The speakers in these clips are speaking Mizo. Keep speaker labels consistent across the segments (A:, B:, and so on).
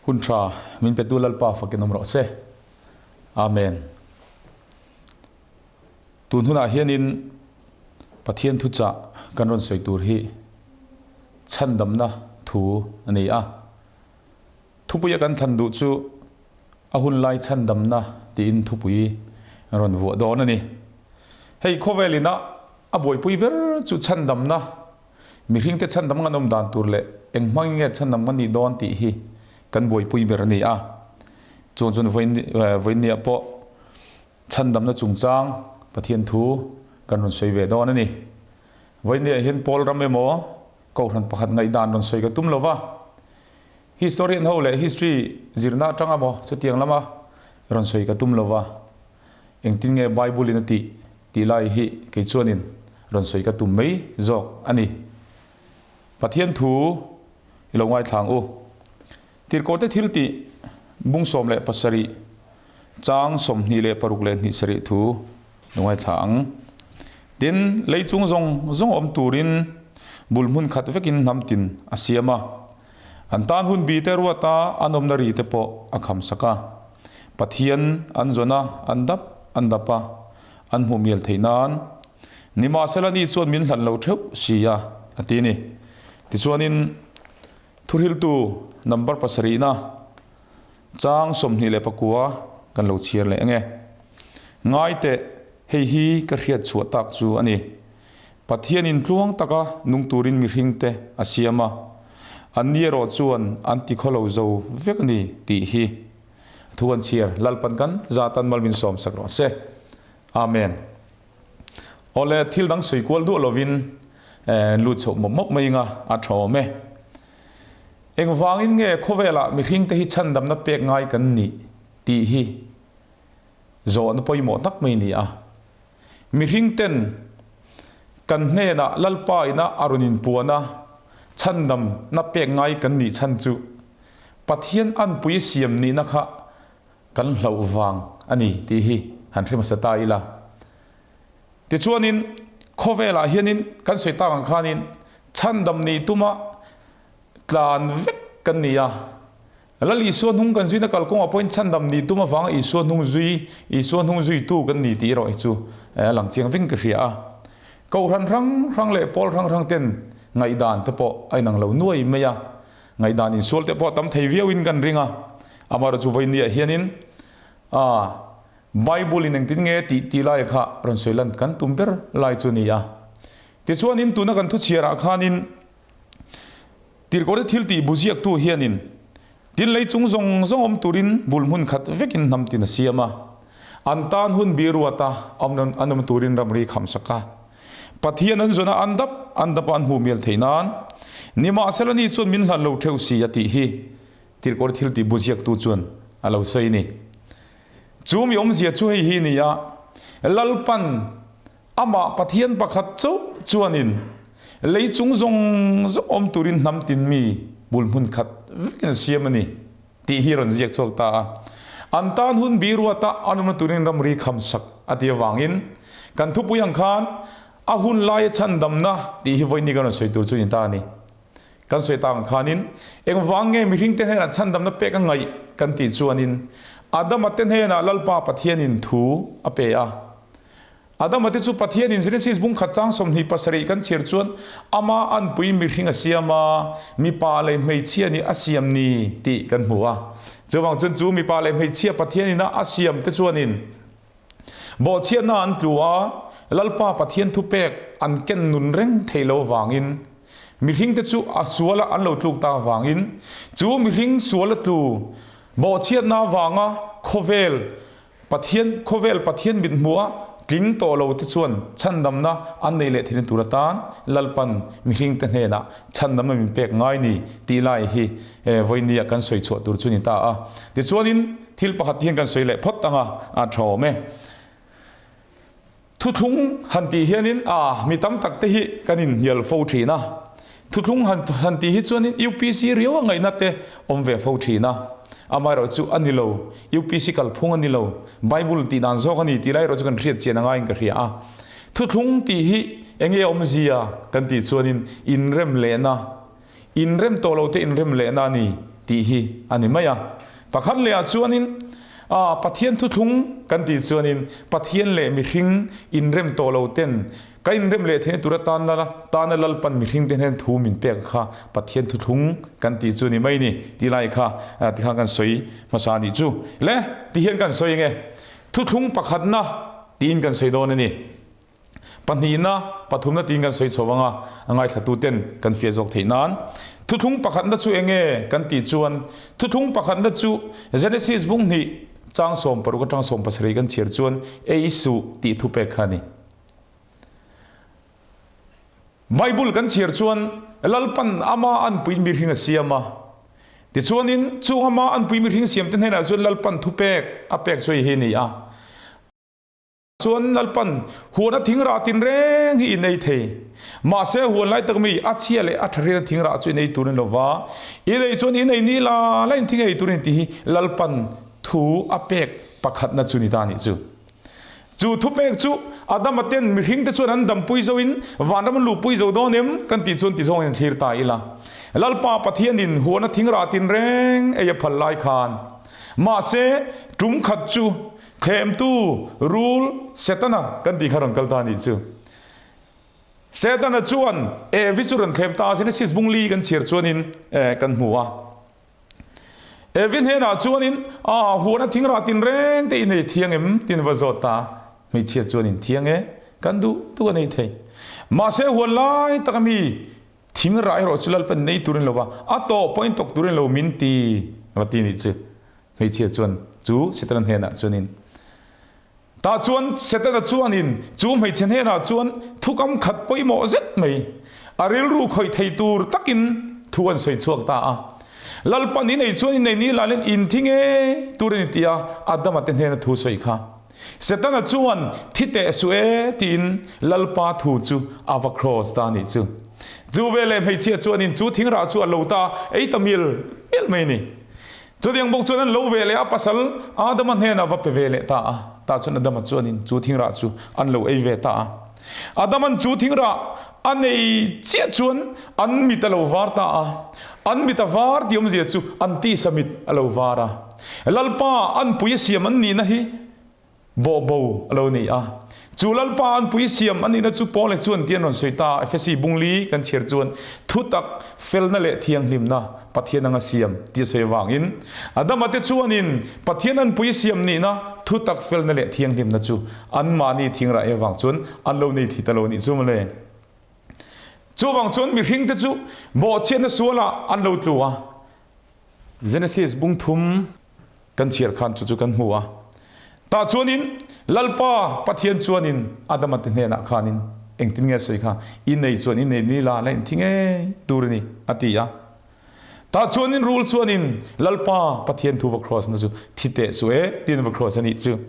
A: Hun tha min petu Lalpa fakin awm rawh se. Amen. Tun hunah hianin Pathian thuchah kan rawn sawi tur hi chhandamna thu a ni a. Thupuia kan thlan duh chu a hun lai chhandamna tiin thupui rawn vuah dawn a ni. Hei khawvel ina a buaipui ber chu chhandamna Mihringte chhandam ngan awm dan tur leh eng hmangin nge chhandam ngan nih dawn tih hi kan buaipui ber a ni a. Chuan chuan vawiinniah pawh chhandamna chungchang Pathian thu kan rawn sawi ve dawn a ni. Vawiinniah hian Paul ram emaw Kohhran pakhat ngaihdan rawn sawi ka tum lo va, historian ho leh history zirna atang emaw chutiang lama rawn sawi ka tum lo va, Engtin nge Bible in a tih tih lai hi kei chuanin rawn sawi ka tum mai zawk a ni. Pathian thu i lo ngaithla ang u. Tirhkohte thil tih bung 17 chang 26 thu i lo ngaithla ang. Tin, lei chung zawng zawng awm turin bul hmun khat vekin hnam tin a siam a. An tan hun bi te ruata an awmna ri te pawh a kham sak a. Pathian an zawn a, an dap an dap a, an hmuh mial theih nan. Nimahsela ni chuan min hlan lo theuh si a, a ti ni. Tichuanin thuhriltu number pasarihna chang 29 kan lo chhiar leh ang e. Ngai teh, hei hi ka hriat chhuah tak chu a ni. Pathianin tluang taka nung turin mihringte a siam a, anni erawh chuan an ti khawlo zo vek a ni tih hi thu an chhiar. Lalpan kan zatan mal min sawm sak rawh se. Amen. Awle, thil dang sawi kual duah lovin lut chhoh mawp mawp mai anga a tha awm e. Engvangin nge khawvelah mihringte hi chhandamna pek ngai kan nih tih hi zawhna pawimawh tak mai a ni a. Mihring ten kan hnenah Lalpa ina a rawn inpuan a, chhandam na pek ngai kan nih chhan chu Pathian anpui siam nihna kha kan hlauh vang a ni tih hi han hre hmasa ta ila. Tichuanin khawvelah hianin kan sawi tak ang khanin chhandam nih tuma tlan vek kan ni a, Lal Isua hnung kan zuina kalkawngah pawhin chhandam nih tum avanga Isua hnung zui, Isua hnung zuitu kan ni tih erawh hi chu a lang chiang veng ka hria a. Kohhran hrang hrang leh pawl hrang hrang ten ngaihdan te pawh a inang lo nuai mai a, ngaihdan insual te pawh a tam thei viauin kan ring a. Amaherawhchu chu vawinia hianin a Bible in engtin nge tih tih lai kha rawn sawi lan kan tum ber lai chu a ni a. Tichuanin tuna kan thuchhiarah khanin Tirhkohte thil tih bu ziaktu hianin tin lei chung zawng zawng awm turin bul hmun khat vekin hnam tin a siam a, an tan hun bi ruata an awm turin ramri kham sak a. Pathian an zawn a, an dap an dap a an hmuh mial theih nan nimahsela ni chuan min hlan lo theuh si a tih hi Tirhkohte thil tih bu ziaktu chuan a lo sawi a ni. Chu mi awmzia chu hei hi a ni a, Lalpan Amah Pathian pakhat chauh chuanin lei chung zawng zawng awm turin hnam tin mi bul hmun khat vekin a siam a ni tih hi a rawn ziak chhuak ta a. An tan hun bi ruata an awmna turin ramri kham sak a ti avangin kan thupui ang khan a hun laia chhandamna tih hi vawiin ni kan rawn sawi tur chu a ni ta a ni. Kan sawi tak ang khanin engvang nge mihringte hnenah chhandamna pek a ngaih kan tih chuanin Adama te hnenah Lalpa Pathianin thu a pe a. Adama te chu Pathianin Genesis bung khat chang 27 kan chhiar chuan ama anpui mihring a siam a, mipa leh hmeichhia nih a siam ni tih kan hmu a. Chuvang chuan chu mipa leh hmeichhia Pathianin a a siam te chuanin bawhchhiatna an tlu a, Lalpa Pathian thupek an ken nun reng thei lo vangin mihring te chu a suala an lo tluk ta vangin chu mihring suala tlu bawhchhiatna vanga khawvel Pathian, khawvel Pathian mit hmuha tling tawh lo te chuan chhandamna an nei leh theihna tur atan Lalpan mihringte hnenah chhandamna min pek ngai ni tih lai hi vawinia kan sawi chhuah tur chu ni ta a. Tichuanin thil pakhat hian kan sawi leh phawt ang a, a tha awm e. Thuthlung han tih hianin a mi tam tak te hi kan inhnial fo thin a. Thuthlung han han tih hi chuanin UPC riau a ngaihna te awm ve fo thin a. Amaherawh chu a ni lo, UPC kalphung a ni lo, Bible tih dan zawk a ni tih lai erawh chu kan hriat chian a ngaiin ka hria a. Thuthlung tih hi eng nge awmzia kan tih chuanin inrem lehna, inrem tawh lo te inrem lehna a ni. tih hi a ni mai a. Pakhat lehah chuanin Pathian thuthlung kan tih chuanin Pathian leh mihring inrem tawh lo ten ka inrem leh theihna tur atan tana Lalpan mihring te hnen thu min pek kha Pathian thuthlung kan tih chu a ni mai ni tih lai kha tikhan kan sawi hmasa a nih chu. Le tihian kan sawi enge thuthlung pakhatna tiin kan sawi dawn a ni. Pahnihna, pathumna tiin kan sawi chho ang a, a ngaithlatuten kan fiah zawk theih nan. Thuthlung pakhatna chu eng nge kan tih chuan, thuthlung pakhatna chu Genesis bung hnih chang 16 atang 17 kan chhiar chuan ei suh tih thupek kha a ni. Bible kan chhiar chuan Lalpan ama anpui mihring a siam a, tichuanin chung ama anpui mihring siamte hnenah chuan Lalpan thupek a pek chu hei hi a ni a. Chuan Lalpan huan a thing rah tinreng hi in ei thei. Mahse huan lai tak mi a chhia leh a tha rian thing rah chu in ei tur in lo va. In ei chuan in ei ni la la in thing ei tur in tih hi Lalpan thu a pek pakhatna chu ni ta nih chu. Chu thu pek chu Adama ten mihring te chuan an dampui zo in vanram an luhpui zo dawn em kan tih chuan ti zawng in thlir ta ila. Lalpa Pathian in huan a thing rah tinreng ei a phal lai khan. Mahse tum khat chu Thlemtu, rul, Setana kan tih kha rawn kal ta a nih chu. Setana chuan Evi chu rawn thlem ta a, Genesis bung li kan chhiar chuanin kan hmu a. Evi hnenah chuanin, A, huana thingrah tinreng te i nei thiang em? tiin va zawt ta a. Hmeichhia chuanin, Thiang e, kan duh duh a nei thei. Mahse huan lai taka mi thingrah erawh chu Lalpan nei turin lo va, a tawh pawhin tawk turin lo min ti, va ti nih chu. Hmeichhia chuan chu Setana hnenah chuanin, Tah chuan Setana chuanin chu hmeichhe hnenah chuan thukam khat pawimawh zet mai, a rilru khawih thei tur takin thu an sawi chhuak ta a. Lalpan i nei chuan i nei ni lalin in thi ngei tur a ni tia Adama te hnena thu sawi kha. Setana chuan thi teh suh e tiin Lalpa thu chu a va cross ta a nih chu. Chu veleh hmeichhia chuanin chu thingrah chu a lo ta ei ta mial mial mai a ni. Chutiang bawk chuan an lo ve leh a, pasal Adama hnenah va pe ve leh ta a. Tah chuan Adama chuanin chu thingrah chu an lo ei ve ta a. Adaman chu thingrah a nei chiah chuan an mit a lo var ta a. An mit a var tih awmzia chu an tisa mit a lo var a. Lalpa anpui a siam an nihna hi Bawh bo a lo ni a. Chu Lalpa an pui siam a nihna chu Paul-a chuan ti an rawn sawi ta a, Efesi bungli kan chhiar chuan thutak, felna leh thianghlimna Pathian anga siam tih a sawi avangin Adama te chuanin Pathian an pui siam nihna thutak, felna leh thianghlimna chu anmahni thingrah ei avang chuan an lo nei thei ta lo a nih chu mawle. Chuvang chuan mihringte chu bawhchhiatna sualah an lo tlu a. Genesis bung thum kan chhiar khan chu chu kan hmu a. Tah chuanin Lalpa Pathian chuanin Adama te hnenah khanin engtin nge sawi kha, I nei chuan i nei ni la, la inthi ngei tur a ni, a ti a. Tah chuanin rul chuanin Lalpa Pathian thu va cross na chu thi teh suh e, tiin va cross a nih chu.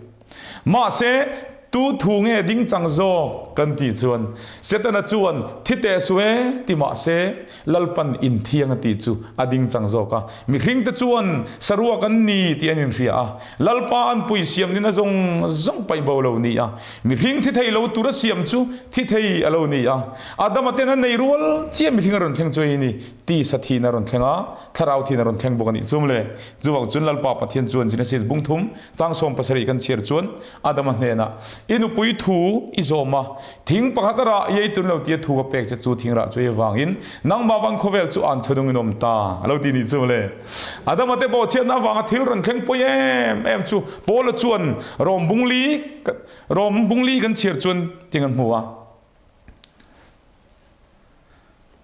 A: Mahse, tu thu nge ding chang zawk kan tih chuan Setana chuan thi teh suh e ti mahse, Lalpan inthiang a tih chu a ding chang zawk a. Mihringte chuan saruak an ni tih an inhria a, Lalpa an pui siam nin a zawng zawng paih bo lo ni a. Mihring thi thei lo tura siam chu thi thei a lo ni a. Adama ten a nei rual chiah mihring a rawn thleng chu hei ni, tisa thihna a rawn thleng a, thlarau thihna a rawn thleng bawk a nih chu mawle. Chuvang chuan Lalpa Pathian chuan Genesis bung thum Chang 70 kan chhiar chuan Adama hnenah, I nupui thu i zawm a, thing pakhat a rah i ei tun lo tia thu ka pek che chu thing rah chu i avangin nangmah vang khawvel chu an chhunungin awm ta a lo ti nih chu mawle. Adama te bawhchhiatna avanga thil rawn thleng pawi em em chu Paula chuan Rom bungli Rom bungli kan chhiar chuan ting an hmu a.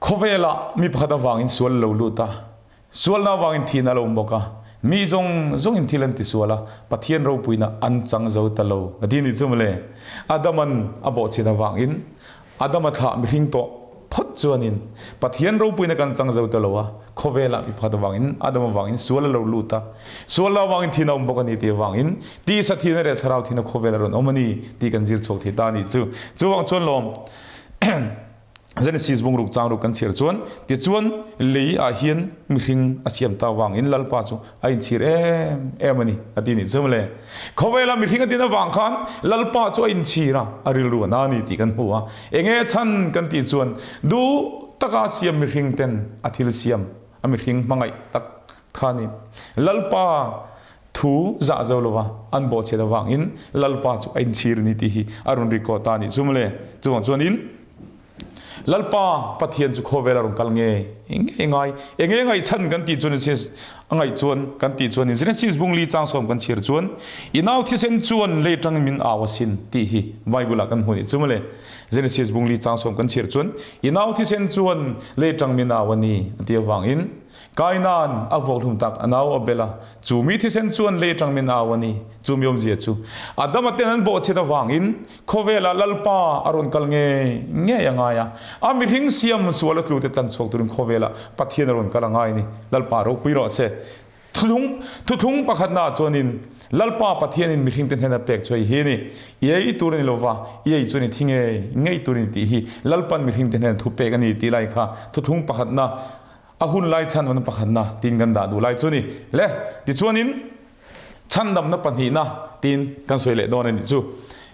A: Khawvelah mi pakhat avangin sual a lo lut a, sualna avangin thihna a lo awm bawk a, mi zawng zawngin thil an tisual a, Pathian ropuina an chang zo ta lo a ti nih chu mawle. Adaman a bawhchhiat avangin Adama thlah mihring tawh phawt chuanin Pathian ropuina kan chang zo ta lo a, khawvelah mi pakhat avangin Adam avangin sual a lo lut a, sualna avangin thihna a awm bawk a ni tih avangin tisa thihna leh thlarau thihna khawvel a rawn awm a ni tih kan zir chhuak thei ta a nih chu. Chuvang chuan lawm. Genesis bungruk changruk kan chhiar chuan, Tichuan, lei ah hian mihring a siam ta vangin Lalpa chu a inchhir em em a ni, a ti nih chu mawle. Khawvela mihring a din avang khan Lalpa chu a inchhir a, a rilru a na a ni tih kan hmu a. Enge chhan kan tih chuan, duh taka siam mihring ten a thil siam, a mihring hmangaih tak. Khanin Lalpa thu zah zo lova an bawhchhiat avangin Lalpa chu a inchhir a ni tih hi a rawn record ta a nih chu mawle. Chuvang chuanin Lalpa Pathian chu khawvel a rawn kal nge nge ngai enge ngaihchhan kan tih chuan a ngaih chuan kan tih chuanin Genesis bungli changsawm kan chhiar chuan i nau thisen chuan lei tangin min au asin tih hi Bible ah kan hmu a nih chu mawle. Genesis bungli changsawm kan chhiar chuan i nau thisen chuan lei tang min au a ni a ti avangin Kaina'n a vuakhlum tak a nau a bel a, chu mi thisen chuan lei atang min au a ni. Chu mi awmzia chu Adama ten an bawhchhiat avangin khawvelah Lalpa a rawn kal ngei ngei a ngai a, a mihring siam sual a tlu te tlan chhuak turin khawvelah Pathian a rawn kal a ngai a ni. Lalpa ropui rawh se. Thuthlung thuthlung pakhatnaah chuanin Lalpa Pathianin mihringte hnena pek chu hei hi a ni, I ei tur a ni lova, i ei chuan i thi ngei ngei tur a ni tih hi Lalpan mihringte hnena thu pek a ni tih lai kha thuthlung pakhatna A hun lai chhanvana pakhatna tiin kan dah duh lai chu ni le. Tichuanin chhandamna pahnihna tiin kan sawi leh dawn a nih chu.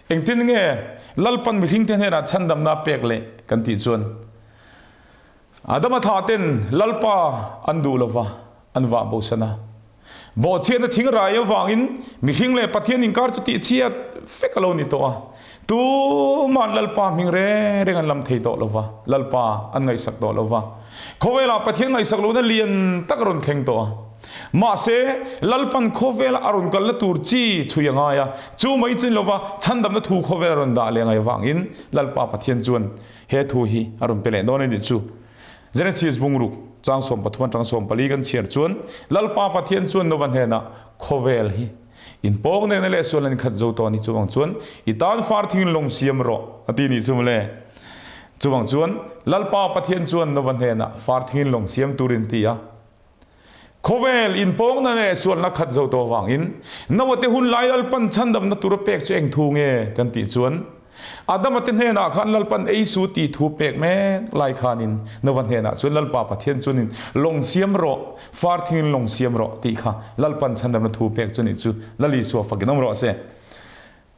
A: Engtin nge Lalpan mihringte hnenah chhandamna a pek leh kan tih chuan Adama thah ten Lalpa an duh lova an vah bosan a. Bawhchhiatna thing rai avangin mihring leh Pathian inkar chu tihchhiat vek a lo ni tawh a. Tuma'n Lalpa hming reng reng an lam thei tawh lo va, Lalpa an ngaihsak tawh lo va. Khawvelah Pathian ngaihsak lohna lian tak a rawn thleng tawh a. Mahse, Lalpan khawvela a rawn kalna tur chi chhui a ngai a, chu mai chu ni lova chhandamna thu khawvel a rawn dah leh ngai avangin Lalpa Pathian chuan he thu hi a rawn pe leh dawn a nih chu. Genesis bungruk chang 13 atang 14 kan chhiar chuan Lalpa Pathian chuan Nova hnenah khawvel hi in pawk nena leh sual an khat zo tawh a ni chuvang chuan i tan far thing lawng siam rawh a ti nih chu mawle. Chuvang chuan Lalpa Pathian chuan Nova hnenah far thing lawng siam turin ti a. Khawvel inpawngna leh sualna khat zo tawh avangin Noah te hun lai Lalpan chhandamna tura pek chu eng thu nge kan tih chuan Adama te hnenah khan Lalpan ei su tih thu pek mek lai khanin Noah hnenah chuan Lalpa Pathian chuanin lawng siam rawh, far thingin lawng siam rawh tih kha Lalpan chhandamna thu pek chu nih chu Lal Isua fakin awm rawh se.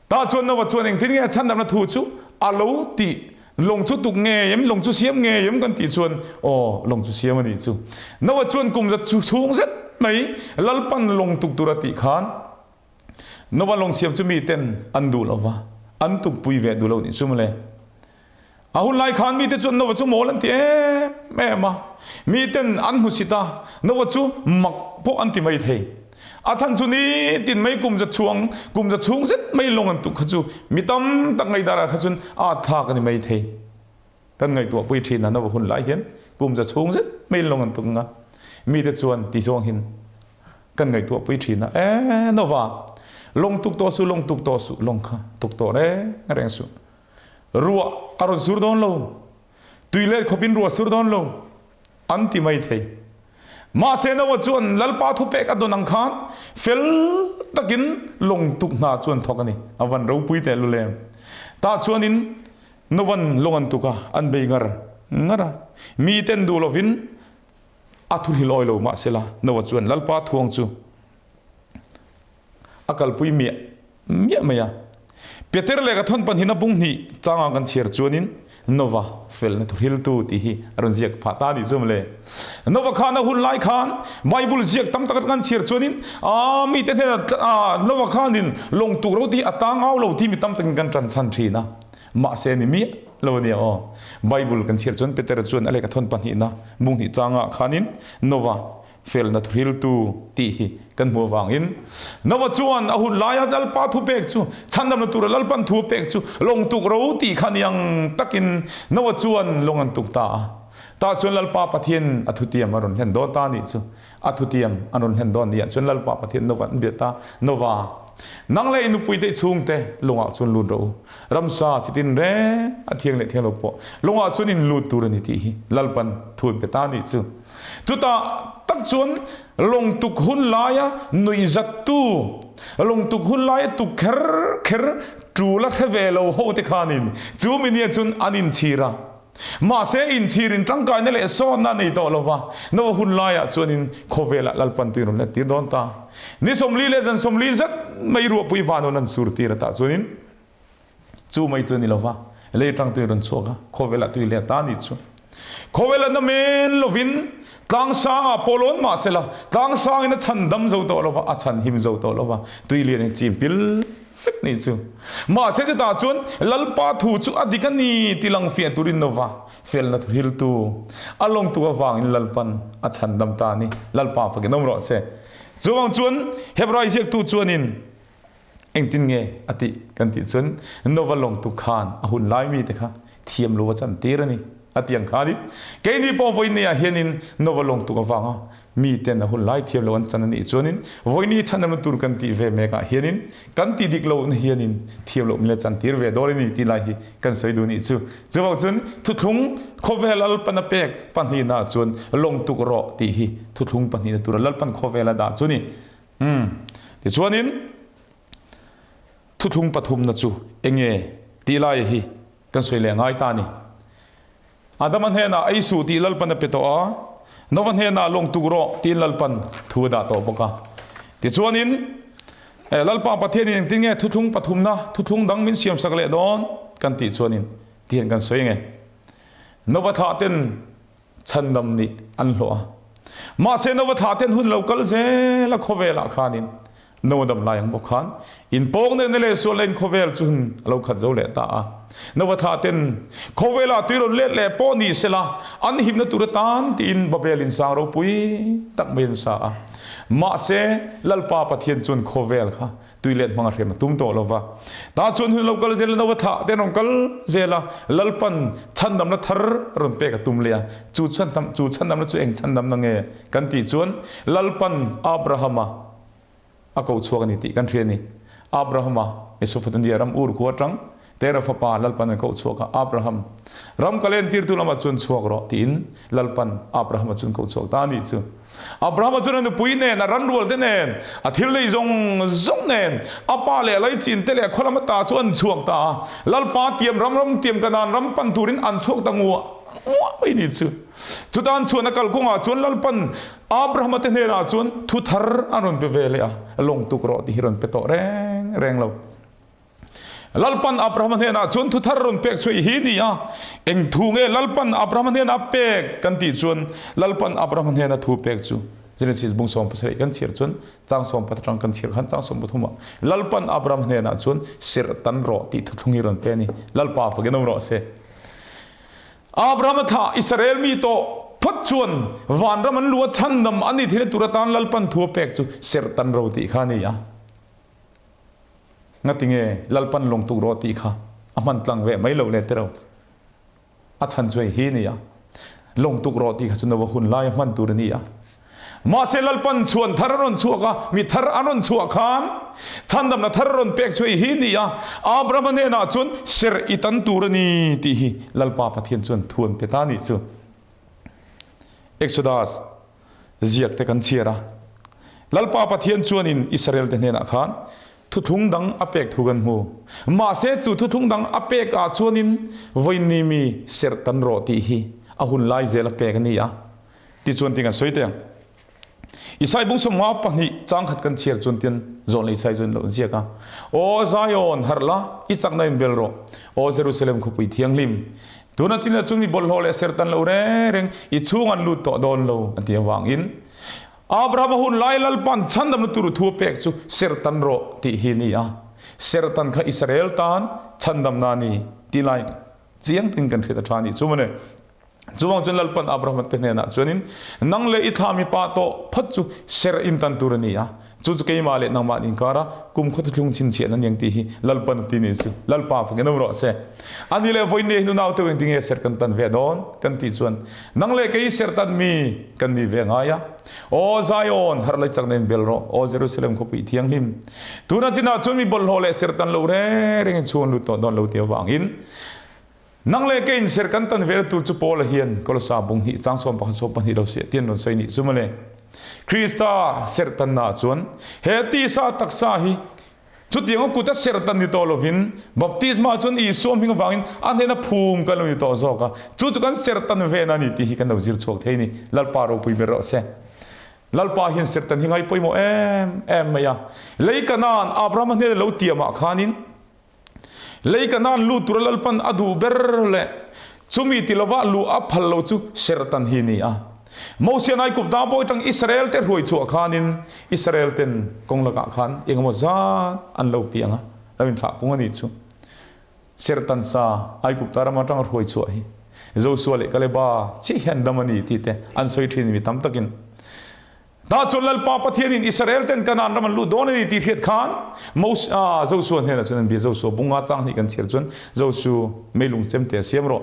A: Tah chuan Noah chuan engtin nge chhandamna thu chu a lo tih? Lawng chu tuk ngei em? Lawng chu siam ngei em? Kan tih chuan aw, lawng chu siam a nih chu. Noah chuan kum za chu chhung zet mai Lalpan lawng tuk tur a tih khan Noah lawng siam chu miten an duh lo va, an tukpui ve duh lo nih chu mawle. A hun lai khan mite chuan Noah chu mawl an ti em em a, miten an hmusit a, Noah chu mak pawh an ti mai thei. A chhan chu nitin mai kum za chhuang, kum za chhung zet mai lawng an tuk kha chu mi tam tak ngaihdan ah kha chuan a thlak a ni mai thei. Kan ngaihtuah pui thin a, Noah hun lai hian kum za chhung zet mai lawng an tuk ang a, mite chuan ti zawng hin kan ngaihtuah pui thin a, E Noah, lawng tuk tawh suh, lawng tuk tawh suh, lawng kha tuk tawh reng reng suh. Ruah a rawn sur dawn lo, tui let khawpin ruah sur dawn lo an ti mai thei. Mahse Noah chuan Lalpa thupek a dawn ang khan fel takin lawng tuk hna chu an thawk a ni. A van ropui teh lulem. Tah chuanin Noah'n lawng an tuk a, an bei ngar ngar a. Miten duh lovin a thu hlilawi lo mahsela Noah chuan Lalpa thuang chu a kalpui miah miah mai a. Peter leh ka thawn pahnihna bung hnih changa kan chhiar chuanin Nova felna thuhriltu tih hi a rawn ziak phah ta a nih chu mawle. Nova khan a hun lai khan Bible ziak tam tak kan chhiar chuanin aa mite hnenah aa Nova khanin lawng tuk ro tih a tang au lo tih mi tam takin kan tan chhan thin a. Mahse ni miah lo a nia aw. Bible kan chhiar chuan Peter chuan a lehkha thawn pahnihna bung hnih changah khanin Nova Felna thuhriltu tih hi kan hmuh avangin Noah chuan a hun laia Lalpa thupek chu chhandamna tura Lalpan thu a pek chu lawng tuk ro tih kha niang takin Noah chuan lawng an tuk ta a. Tah chuan Lalpa Pathian a thutiam a rawn hlen dawn ta anih chu. A thutiam an rawn hlen dawn niah chuan Lalpa Pathian Noah an biat a, Noah, nang leh i nupuite i chhungte lawngah chuan lut rawh u. Ramsa chi tin reng a thiang leh thiang lo pawh lawngah chuan in lut tur a ni tih hi Lalpan thu an pe ta anih chu. Chutah tak chuan lawngtuk hun laia nuihzattu, lawngtuk hun laia tuk kher kher tul a hre ve lo ho te khanin chu minia chuan an inchhir a. Mahse inchhirin tangkaina leh sawnna a nei tawh lo va, Noa hun laiah chuanin khawvelah Lalpan tuin rawn let tir dawn ta. Ni 40 leh zan 40 zet mai ruahpui vanawn an sur tir atah chuanin Chu mai chu a ni lo va, lei atang tui a rawn chhuak a, khawvelah tui let ta a nih chu. Khawvelah na men lovin Tlang sangah pawh lawn mah sela, tlang sangin a chhan dam zo tawh lo va, a chhan him zo tawh lo va, tui lian in chim pil vek nih chu. Mahse chutah chuan Lalpa thu chu a dik a ni ti lang fiah turin Nova felna thu hriltu a lawngtuk avangin Lalpan a chhan dam ta a ni. Lalpa fakin awm rawh se. Chuvang chuan Hebrai ziaktu chuanin Engtin nge a tih kan tih chuan Nova lawngtu khan a hun lai mite kha thiam lo a chantir a ni a ti ang khanin keini pawh vawiini ah hianin Nova lawngtuk avanga miten a hun lai thiam lo an chan a nih chuanin vawiini chhanamna tur kan tih ve mek ah hianin kan tih dik lohna hianin thiam loh min la chantir ve dawn a ni tih lai hi kan sawi duh nih chu. Chuvang chuan thuthlung khawvel Lalpan a pek pahnihna ah chuan lawngtuk rawh tih hi thuthlung pahnihna tura Lalpan khawvel a dah chu a ni. Umm. Tichuanin thuthlung pathumna chu enge tih lai hi kan sawi leh ngai ta a ni. Adama hnenah ei suh tih Lalpan a pe tawh a, Nova hnenah lawng tuk rawh tiin Lalpan thu a dah tawh bawk a. Tichuanin Lalpa Pathianin engtin nge thuthlung pathumna thuthlung dang min siamsak leh dawn kan tih chuanin tihian kan sawi nge. Nova thlah ten chhandam nih an hlawh a. Mahse Nova thlah ten hun lo kal zel a khawvelah khanin Noa dam lai ang bawk khan inpawng nehna leh sual lain khawvel chu hun a lo khat zo leh ta a. Nova thlah ten khawvelah tui rawn let leh pawh ni sela an himna tur atan tiin Babel insang ropui tak mai an sa a. Mahse Lalpa Pathian chuan khawvel kha Tui let hmang a hrem a tum tawh lo va. Tah chuan hun lo kal zel a no a thlah te an rawn kal zel a, Lalpan chhandamna thar a rawn pek a tum leh a. Chu chhandam chu chhandamna chu eng chhandamna nge kan tih chuan Lalpan Abrahama a ko chhuak a ni tih kan hria a ni. Abrahama Mesopotamia ram Ur khua atang Tera fapa Lalpan an koh chhuak a, Abraham, ram ka lentirtu lamah chuan chhuak rawh, tiin Lalpan Abrahama chu an koh chhuak ta a nih chu. Abrahama chuan a nupui nen, a ranrual te nen, a thil nei zawng zawng nen, a pa leh a laichin te leh a khaw lam ata chu an chhuak ta a. Lalpa tiam ram ram tiam Kanaan ram pan turin an chhuak ta nguah nguah mai nih chu. Chuta an chhuahna kalkawngah chuan Lalpan Abrahama te hnenah chuan thu thar a rawn pe ve leh a, lawng tuk rawh tih hi rawn pe tawh reng reng lo. Lalpan Abrahama hnenah chuan thu thar rawn pek chhuah hi ni a, eng thu nge Lalpan Abrahama hnenah pek kan tih chuan Lalpan Abrahama hnena thu pek chu Genesis bung 17 kan chhiar chuan chang sawmphat atang kan chhiar khan chang 13 ah Lalpan Abrahama hnenah chuan serh tan rawh tih thuthlung hi rawn pe a ni. Lalpa fakin awm rawh se. Abrahama thlah Israel mi tawh phawt chuan vanram an luh a chhandam an nih theihna tur atan Lalpan thu a pek chu serh tan ro tih kha a ni a. Ngatinge Lalpan lawng tuk rawh tih kha a hman tlang ve mai lo le tiro. A chhan chu hei hi a ni a, lawng tuk rawh tih kha chu Noa hun lai a hman tur a ni a. Mahse Lalpan chhuan thar a rawn chhuak a, mi thar a rawn chhuah khan chhandamna thar a rawn pek chu hei hi a ni a, Abrahama hnenah chuan serh i tan tur a ni tih hi Lalpa Pathian chuan thu an pe ta a nih chu. Exodus. Ziak te kan chhiar a. Lalpa Pathian chuanin Israel te hnenah khan thuthlung dang a pek thu kan hmu. Mahse chu thuthlung dang a pek ah chuanin vawiinni mi serh tan rawh tih hi a hun lai zel a pek a ni a. Tichuan ti kan sawi teh ang. Isai bung sawmnga pahnih chang khat kan chhiar chuan tian zawn leh Isai chuan lo ziak a. Aw Zion, harh la, i chakna in bel rawh. Aw Jerusalem khawpui thianghlim, Tuna chin ah cun mi bawlhhlawh le sertan lo rengreng i chung an lut tawh dawn lo a ti avangin Abraham a hun lai Lalpan chhandamna tur thu a pek chu sertan rawh tih hi a ni a. Sertan kha Israel tan chhandamna a ni ti lai chiang takin kan hriat a tha a nih chu mawle. Chuvang chuan Lalpan Abraham te hnenah chuanin nang leh i thla mipa tawh phawt chu ser in tan tur a ni a. Chu chu keimah leh nangmah inkara kumkhua thuthlung chhinchhiahna a niang tih hi Lalpan a ti ni chu. Lalpa fakin awm rawh se. Ani leh vawiin hi nunau teuh engtinge serh kan tan ve dawn kan tih chuan nang leh kei serh tan mi kan ni ve ngai a. Aw Zion, harh lai chakna in bel rawh. Aw Jerusalem khawpui thianghlim. Tuna chinah chuan mi bawlhhlawh leh serh tan lo reng rengin chhung an lut tawh dawn lo tih avangin Nang leh kei in ser kan tan vela tur chu Paula hian Kolosa bung hnih chang 11 12 lo siah tian rawn sawi nih chu mawle. Krista serhtanna ah chuan he tisa taksa hi chutiang a kut a serhtan ni tawh lovin baptisma chuan Isua hming avangin a hnena phum kan lo ni tawh zawk a, chu chu kan serhtan vena a ni tih hi kan lo zir chhuak thei a ni. Lalpa ropui ber rawh se. Lalpa hian serhtan hi ngai pawimawh em em mai a. Lei Kanaan Abrahama hnena lo tiamah khanin Lei Kanaan lut tura Lalpan a duh ber leh chumi ti lova luh a phal lo chu serhtan hi a ni a. Mosian Aigupta bawi tang Israel te hruai chhuah khanin Israel ten kawng lakah khan engemaw zat an lo piang a, lo inthlah pung a nih chu. Serhtan sa Aigupta ram atanga hruai chhuah hi Josua leh Kaleba chiah hian dam a ni tih te an sawi thin mi tam takin. Tah chuan Lalpa Pathianin Israel ten Kanaan ram an lut dawn a ni tih hriat khan Moses, Josua hnenah chuan an bia. Josua bunga chang hnih kan chhiar chuan Josu meilung chemte a siam rawh.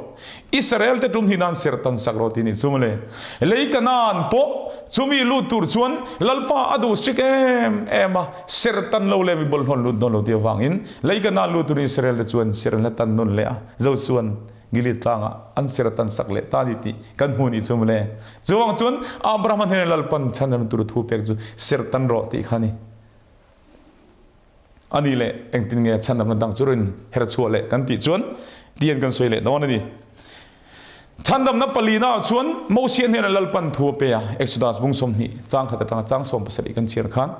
A: Israel te tum hi nan serhtan sak rawh tih nih chu mawle. Lei Kanaan pawh chumi lut tur chuan Lalpa a duh strict em em a, serhtan lo leh mi bawlhhlawh an lut dawn lo tih avangin lei Kanaan lut turin Israel te chuan serh an la tan nawn leh a. Josuan Gilead tlangah an ser tan sak leh ta ni tih kan hmu nih chu mawle. Chuvang chuan Abraham hnenah Lalpan chhanrem tur thu pek chu ser tan rawh tih kha a ni. A nih leh engtin nge chhanremna dang chu rin her chhuah leh kan tih chuan tian kan sawi leh dawn a ni. Chhandamna palina ah chuan Mosia hnenah Lalpan thu a pe a, Exodus bung 20 chang khat atanga chang 17 kan chhiar khan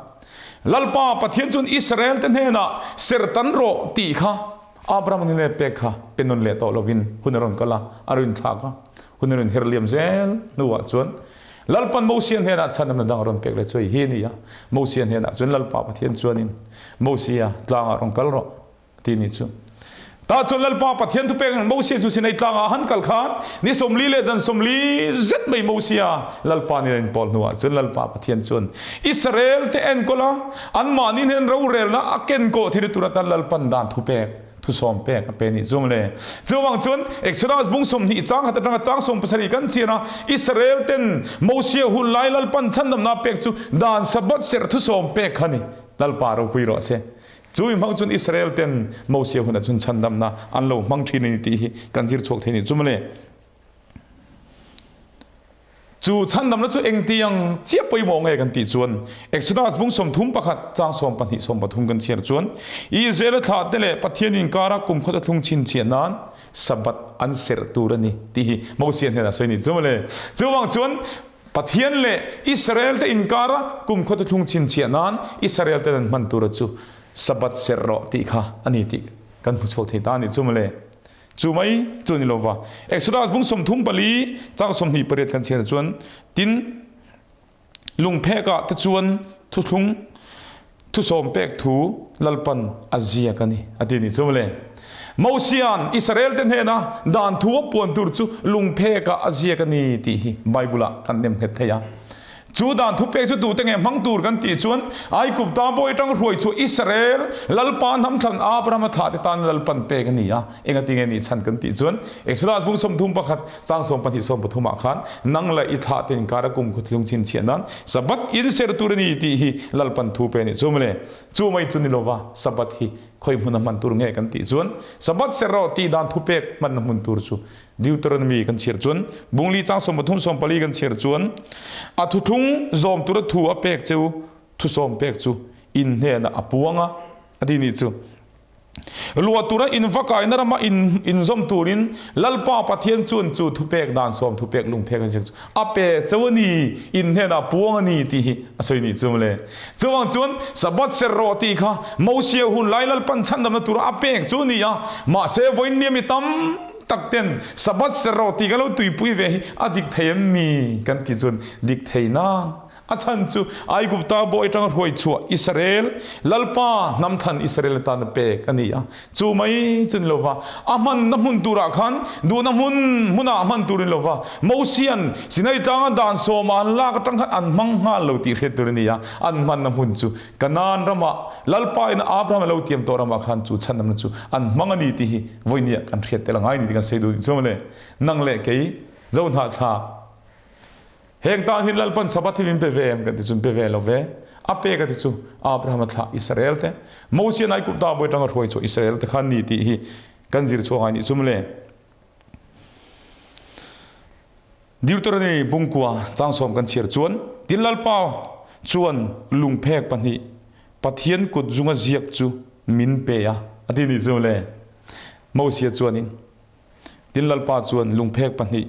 A: Lalpa Pathian chuan Israel te hnenah ser tan rawh tih kha Abraham hnenah pek kha pe nawn leh tawh lovin hun a rawn kal a, a rawn thlak a, hun a rawn her liam zel hnuah chuan Lalpan Mosia hnenah chhanamna dang a rawn pek leh chu hei hi a ni a, Mosia hnenah chuan Lalpa Pathian chuanin Mosia tlangah rawn kal rawh ti ni chu. Tah chuan Lalpa Pathian thupek ang Mosia chu Sinai tlangah a han kal khan ni 40 leh zan 40 zet mai Mosia Lalpa nen a inpawl hnuah chuan Lalpa Pathian chuan Israel te enkawl a, anmahni hnen rorelna a kenkawh thil tur atan Lalpan dan thupek, thusawm pek a pe nih chu mawle. Chuvang chuan Exodus bung 20 chang khat atanga chang 17 kan chian a, Israel ten Mosia hun lai Lalpan chhandamna pek chu dan Sabbath serh thusawm pek kha ni. Lalpa ropui rawh se. Chu mi hmang chuan Israel ten Mosia hunah chuan chhandamna an lo hmang thin a ni tih hi kan zir chhuak thei nih chu mawle. Chu chhandamna chu engtiang chiah pawimawh nge kan tih chuan Exodus bung 31 chang 12 13 kan chhiar chuan Israel-a thlahte leh Pathian inkara kum khawt a thlung chhinchhiah nan Sabbath an serh tur a ni tih hi Mosia hnenah sawi a ni chu mawle. Chuvang chuan Pathian leh Israel te inkara kum khawt a thlung chhinchhiah nan Israel ten an hman tura chu Sabbath serh rawh tih kha a ni tih kan hmu chhuak thei ta a ni chu mawle. Chu mai chu a ni lo va. Exodus bung 34 chang 28 kan chhiar chuan tin lungphek ah te chuan thuthlung thusawm pek thu Lalpan a ziak a ni a ti ni chu mawle. Mosian Israel te hnena dan thu a puan tur chu lungphek ah a ziak a ni tih hi Bible ah kan nem nghet thei a. Chu dan thupek chu tute nge hmang tur kan tih chuan Aigupta bawi atang hruai chu Israel Lalpa hnamthlan Abrahama thlah te tan Lalpan pek a ni a. Engati nge nih chhan kan tih chuan Exodus bung 31 chang 12 13 ah khan nang leh i thlah te inkar a kum khawthlung chhinchhiah nan Sabbath in ser tur a ni tih hi Lalpan thu pe a nih chu mawle. Chu mai chu ni lova Sabbath hi khawi hmuna hman tur nge kan tih chuan Sabbath ser rawh tih dan thupek hmanna hmun tur chu Deuteronomy kan chhiar chuan bungli chang 13 14 kan chhiar chuan a thuthlung zawm tura thu a pek cheu thusawm pek chu in hnenah a puang a a ti nih chu. Luah tura in va kaina rama in inzawm turin Lalpa Pathian chuan chu thupek dan sawm thupek lungphek a ziak chu a pe cheu a ni, in hnenah puang a ni tih hi a sawi nih chu mawle. Chuvang chuan Sabbath ser rawh tih kha Mosia hun lai Lalpan chhandamna tura a pek chu a ni a, mahse vawiin nia mi tam tak ten Sabbath ser rawh tih ka lo tuipui ve hi a dik thei em mi kan tih chuan dik thei nang. A chhan chu Aigupta bawi atanga hruai chhuah Israel Lalpa hnamthan Israel atan a pek a ni a. Chu mai chu ni lova, a hmanna hmun turah khan duhna hmun hmunah hman tur ni lova, Mosian Sinai tlanga dan sawma an lak atang khan an hmang nghal lo tih hriat tur a ni a. An hmanna hmun chu Kanaan ramah Lalpa in Abraham a lo tiam tawh ramah khan chu chhandamna chu an hmang a ni tih hi vawinia kan hriat tel a ngai ni tih kan sawi duh ni chu mawle. Nang leh kei Zohnahthlak Heng tan hin Lalpan Sabbath hi min pe ve em kan ti chu pe ve lo ve. A pek a ti chu Abraham a thlah Israel te Mosian Aigupta bawi tang a hruai chu Israel te khan ni tih hi kan zir chhuak ngai nih chu mawle. Deuteronomy bungkua chang 10 kan chhiar chuan tin Lalpa chuan lungphek pahnih Pathian kut zunga ziak chu min pe a a ti nih chu mawle. Mosia chuanin Tin Lalpa chuan lungphek pahnih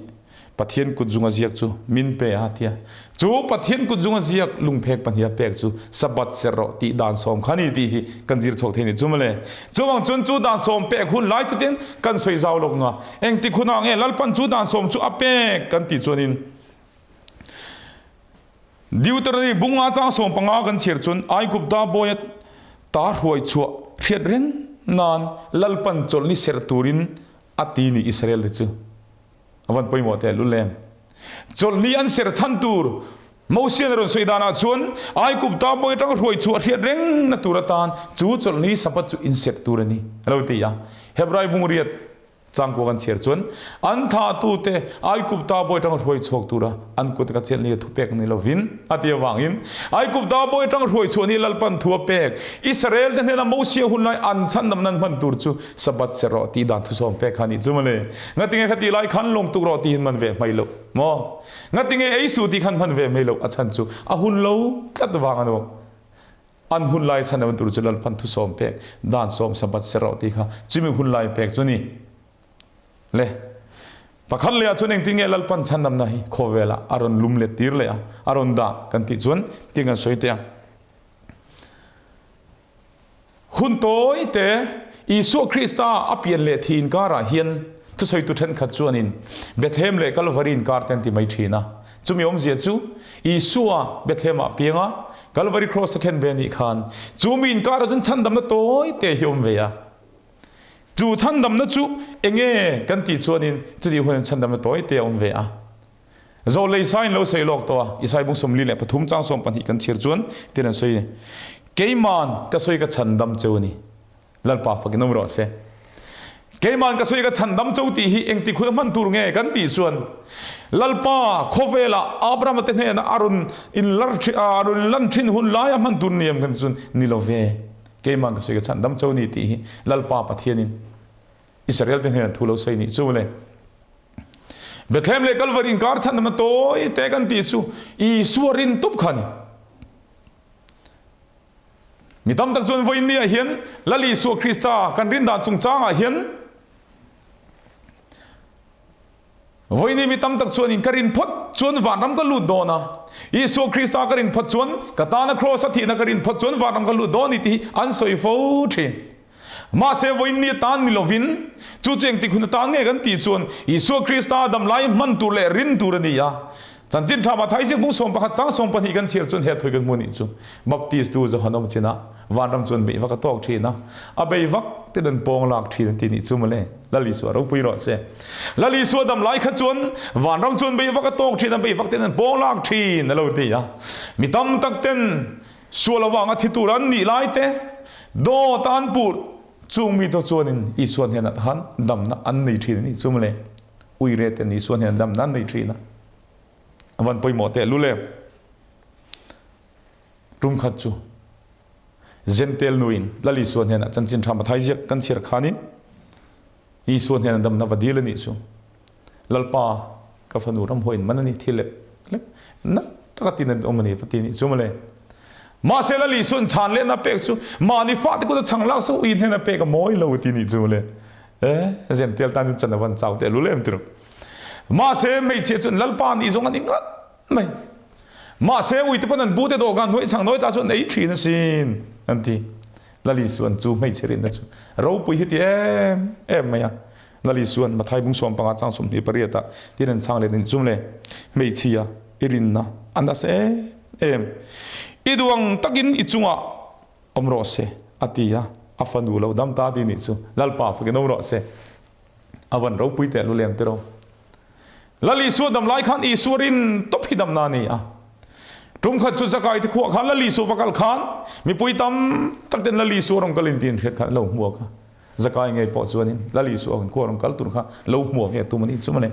A: Pathian kut zunga ziak chu min pe a tia. Chu Pathian kut zunga ziak lungphek pahnih a pek chu Sabbath ser rawh tih dan sawm kha ni tih hi kan zir chhuak thei ni chu mawle. Chuvang chuan chu dan sawm pek hun lai chutin kan sawi zau lawk nga. Engtik hunah nge Lalpan chu dan sawm chu a pek kan tih chuanin. Deuteronomy bunga chang 15 kan chhiar chuan Aigupta bawia ta hruai chhuah hriat reng nan Lalpan chawlhni serh turin a ti ni Israel te chu a van pawimawh teh lul em. Chawlhni an serh chhan tur Mosian a rawn sawi danah chuan Aigupta bawi atanga hruai chhuah hriat reng na tur atan chu chawlhni Sabbath chu inserh tur a ni a lo ti a. Hebrai bungriat Changkua kan chhiar chuan an thlahtute Aigupta bawi atanga hruai chhuak tura an kut ka chelh ni a thupek ni lovin a ti avangin Aigupta bawi atanga hruai chhuah ni Lalpan thu a pek Israel te hnena Mosia hun lai an chhandam nan hman tur chu Sabbath ser rawh tih dan thusawm pek kha a nih chu mawle. Ngatinge kha tih lai khan lawng tuk rawh tihin man ve hmai loh maw? Ngatinge ei suh tih khan hman ve hmai loh a chhan chu a hun lo tlat vang a nuam. An hun lai chhan an tur chu Lalpan thusawm pek dan sawm Sabbath ser rawh tih kha chumi hun lai pek chu ni. Le pakhat leh ah chuan engtin nge Lalpan chhandamna hi khawvelah a rawn lum let tir leh a, a rawn dah kan tih chuan tih kan sawi teh ang. Hun tawi te Isua Krista a pian leh thi inkarah hian thusawitu thenkhat chuanin Bethlehem leh Kalvari inkar te an ti mai thin a. Chumi awmzia chu Isua Bethlehem-ah a piang a, Kalvari Kraws a khen ve anih khan chumi inkarah chuan chhandamna tawi te hi a awm ve a. Chu chhandamna chu enge kan tih chuanin chutih hunin chhandamna tawi te a awm ve a. Zawh lei sa in lo sawi lawk tawh a, Isai bung 43 chang 12 kan chhir chuan tin an sawi, Keiman ka sawi ka chhandam cheu a ni. Lalpa fakin awm rawh se. Keiman ka sawi ka chhandam cheu tih hi engtik hun a hman tur nge kan tih chuan Lalpa khawvelah Abrahama te hnenah a rawn inlar thin a rawn inlan thin hun lai a hman tur ni em kan chuan ni lo ve. Keiman ka sawi ka chhandam cheu a ni tih hi Lalpa Pathianin Israel te hnenah thu lo sawi nih chu le. Bethlehem leh Kalvari inkar chhandamna tawi te kan tih chu Isua rin tup kha a ni. Mi tam tak chuan vawiin niah hian Lal Isua Krista kan rin dan chungchangah hian vawiin mi tam tak chuanin ka rin phawt chuan vanram ka lut dawn a, Isua Krista ka rin phawt chuan ka tana kraws a thihna ka rin phawt chuan vanram ka lut dawn ni tih hi an sawi fo thin. Mahse, vawiin ni atan ni lovin, chu chu engtik hun atan nge kan tih chuan Isua Krista damlai hman tur leh rin tur a ni a. Chanchin tha Mathai ziak bung 11 chang 12 kan chhiar chuan he thawi kan hmu nih chu Baptist tu Johan awm chinah vanram chuan beih vak a tawk thin a, a bei vak te dan pawng lak thin an ti nih chu mawle. Lal Isua ropui rawh se. Lal Isua damlai kha chuan vanram chuan beih vak a tawk thin a, beih vak ten an pawng lak thin a lo ti a. Mi tam tak ten Sual avanga thi tur an nih lai te, dawt a an puh chung mi te chuanin Isua hnenah khan damna an nei thin a nih chu mawle. Uire ten Isua hnenah damna an nei thin a. A van pawimawh teh lul em. Tum khat chu Jentail nuin Lal Isua hnenah chanchin tha Mathai ziak kan chhiar khanin Isua hnenah damna va dil a nih chu. Lalpa ka fanu ramhuaiin man a ni thil lek lek na taka tin an awm a ni va ti a nih chu mawle. Mahse Lal Isua'n chhan lehna pek chu mahni fate kut a chhang lak so ui hnena pek a mawi lo ti a nih chu mawle. E Zential tan chuan chan a van chau teh lul em tiro. Mahse hmeichhia chuan Lalpa nih zawng a ni ngat mai. Mahse uite pawn an bute dawhkan hnuai chhang nawi ta chu an ei thin asin an ti. Lal Isua'n chu hmeichhe rinna chu ropui hi ti em em mai a. Lal Isua'n Mathai bung 15 chang 28 ah tin an chhang let a ni chu mawle, Hmeichhia i rinna a nasa em em, i duh ang takin i chungah awm rawh se a ti a, a fanu lo dam ta ti nih chu Lalpa fakin awm rawh se. A van ropui teh lulem tiraw. Lal Isua dam lai khan Isua rin tawp hi damna a ni a. Tum khat chu Zakai te khuah khan Lal Isua va kal khan mipui tam tak ten Lal Isua rawn kal in tiin hriat khan lo hmuak a. Zakai ngei pawh chuanin Lal Isua kan khua rawn kal tur kha lo hmuak nge tum a ni chu mawle.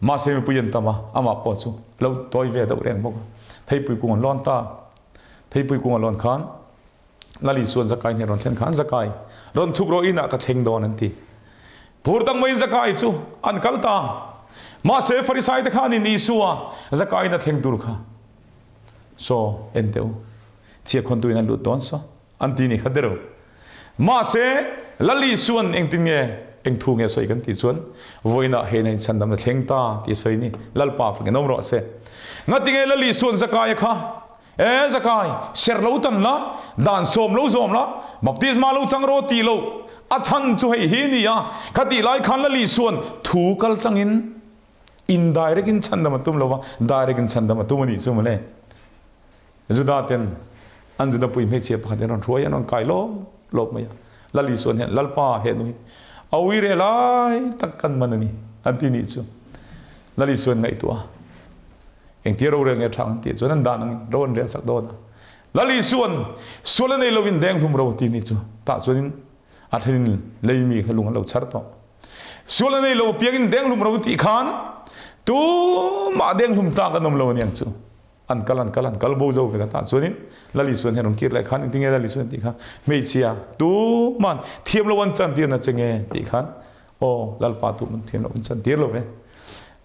A: Mahse mipui an tam a, amah pawh chu lo tawi ve deuh reng bawk a. Theipui kung an lawn ta. Theipui kung a lawn khan Lal Isua'n Zakai hnen rawn thlen khan Zakai, rawn chhuk rawh inah ka thleng dawn an ti. Phur tak maiin Zakai chu an kal ta. Mahse Farisai te khanin Isua Zakai in a thleng tur kha saw en teh u, chhiahkhawntu in an lut dawn saw an ti ni kha derh. Mahse Lal Isua'n engtin nge eng thu nge sawi kan tih chuan vawiinah hei na inchhandam a thleng ta tih a sawi ni. Lalpa fakin awm rawh se. Ngatinge Lal Isua'n Zakaia kha E Zakai, serh lo tan la, dan sawm lo zawm la, baptisma lo chang rawh tih lo, a chhan chu hei hi ni a, kha tih lai khan Lali chuan thu kal tlangin. Indirect in chhandam a tum lo va, direct in chhandam a tum a nih chu mawle. Juda ten an Juda pui hmeichhia pakhat in rawn hruai an rawn kai lawp lawp mai a. Lal Isuan hian Lalpa he nu hi a ui reh lai tak kan man a ni an ti nih chu. Lal Isuan ngaihtuah a, engtia rorel nge thang an tih chuan an dan angin ro an rel sak dawn a. Lal Isuan sual a nei lovin deng hlum ro ti nih chu tah chuanin a thenin leimi kha lung an lo chhar tawh. Sual a nei lo piangin deng hlum ro tih khan tumah deng hlum ta kan awm lo aniang chu. An kal an kal an kal bo zo vek a tah chuanin Lal Isuan hian rawn kir leh khan engtinge Lal Isuan tih kha hmeichhia tuman thiam lo an chan tir na che nge tih khan aw Lalpa tuman thiam lo an chan tir lo ve.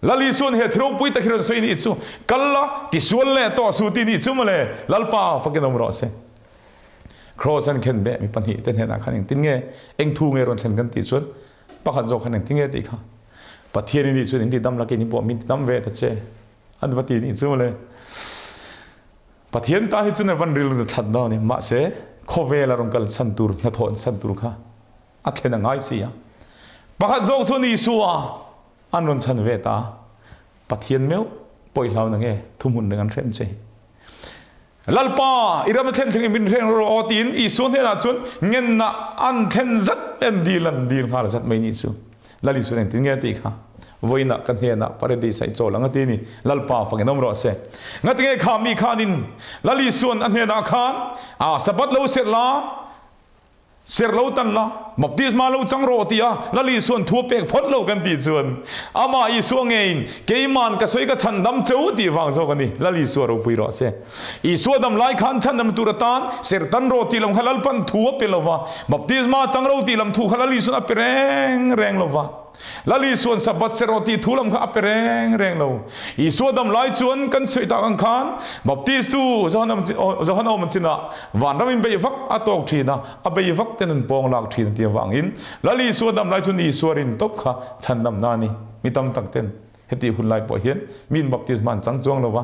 A: Lal Isuan he thiropui tak hi rawn sawi nih chu kal la tisual leh tawh su ti nih chu mawle Lalpa fakin awm rawh se. Cross an khen beh mi pahnih te hnenah khan engtin nge eng thu nge rawn thlen kan tih chuan pakhat zawk khan engtin nge tih kha Pathian i nih chuan in ti dam lakin in pawh min ti dam ve ta che an va ti nih chu mawle. Pathian tan hi chuan a van rilru that dawn ni mahse khawvel a rawn kal chhan tur hnathawh chhan tur kha a thlen a ngai si a. Pakhat zawk chuan Isua an rawn chhan ve ta Pathian meuh pawh i hlau na nge thuhmun reng an hrem che hi. Lalpa, i ram a thlen thleng in min hreng rawh aw tiin Isua hnenah chuan ngenna an thlen zat en dil an dil nghal zat mai nih chu. Lal Isuan engtin nge a tih kha? Vawiinah ka hnenah Paradise ah i chawl ang a ti ni. Lalpa fangin awm rawh se. Ngatinge kha mi khanin Lal Isuan a hnenah khan a Sabbath lo serh la, Ser lo tan la, baptisma lo chang rawh ti a Lal Isua'n thu a pek phawt lo kan tih chuan amah Isua ngeiin keima'n ka sawi ka chhandam che u tih vang zawk a ni. Lal Isua ropui rawh se. Isua dam lai khan chhandam tur atan ser tan rawh tih lam kha Lalpa'n thu a pe lo va, baptisma chang ro tih lam thu kha Lal Isua'n a pe reng reng lo va. Lal Isua'n Sabbath ser rawh tih thu lam kha a pe reng reng lo. Isua dam lai chuan kan sawi tak ang khan Baptistu Johana awm chinah vanram in bei vak a tawk thin a, a bei vak ten an pawng lak thin tih avangin Lal Isua dam lai chuan Isua rin tawp kha chhandamna a ni. Mi tam tak ten hetih hun lai pawh hian miin baptisma an chang chuang lo va.